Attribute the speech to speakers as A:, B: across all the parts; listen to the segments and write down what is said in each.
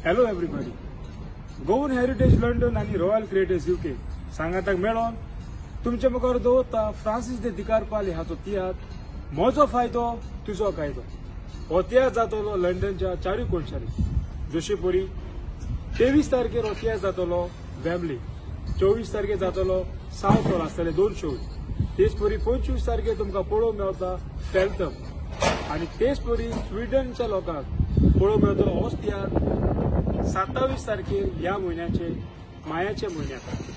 A: Hello everybody, Goan Heritage London आनी royal creators UK सांगाताक मेळोन तुमचे मुखार दवरता फ्रांसीस दे दिकारपाली हाचो तियात्र म्हजो फायदो तुजो कायदो. हो तियात्र जातलो लंडनच्या चारूय कोनशांनी. जशे परी 23 तारखेर हो तियात्र जातलो वेम्बली, 24 तारखेर जातलो सावथ हॉल, आसतले 2 शोज. तेच परी 25 तारखेर तुमकां पळोवंक मेळटा फेल्थम आनी तेच परी स्विडनच्या लोकांक पळोवंक मेळटलो होच तियात्र 27 तारखेर ह्या म्हयन्याचे मायाच्या म्हयन्यात.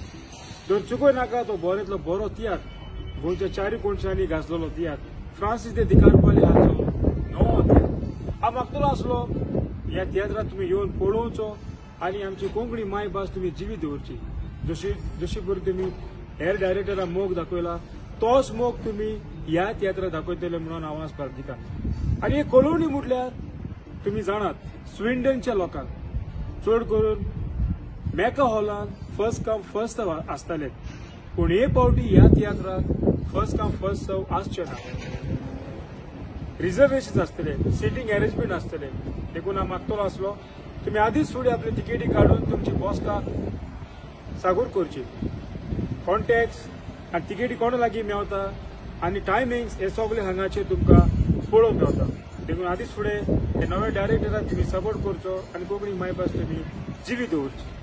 A: जर चुकोय नाका तो बऱ्यांतलो बरो तियात्र, गोंयच्या चारूय कोनशांनी गाजलेलो तियात्र फ्रांसीस दे दिकारपाली हाचो नवो तियात्र. हांव मागतलो आसलो ह्या तियात्राक तुमी येवन पळोवचो आनी आमची कोंकणी मायभास तुमी जिवी दवरची. जशी जशी परी तुमी हेर डायरेक्टराक मोग दाखयला तोच मोग तुमी ह्या तियात्राक दाखयतले म्हणून हांव आस प्रार्थिता. आनी ही कॉलोनी म्हटल्यार तुमी जाणात स्विंडनच्या लोकांक चड करून मेका हॉलान फर्स्ट कम फर्स्ट सर्व आसताले, पूण हे फावटी ह्या तियात्राक फर्स्ट कम फर्स्ट सर्व आसचे ना. रिजर्वेशन आसतले, सिटींग अरेंजमेंट आसतले. देखून हांव मागतलो आसलो तुमी आदींच फुडें आपली तिकेटी काडून तुमची बसका सागूर करची. कॉन्टॅक्ट्स आनी तिकेटी कोणा लागीं मेवता आनी टायमिंग्स हे सगळे हांगाचेर तुमकां पळोवंक मेवता. देखून आदींच फुडें हे नवे डायरेक्टराक तुमी सपोर्ट करचो आनी कोंकणी मायभास तुमी जिवी दवरची.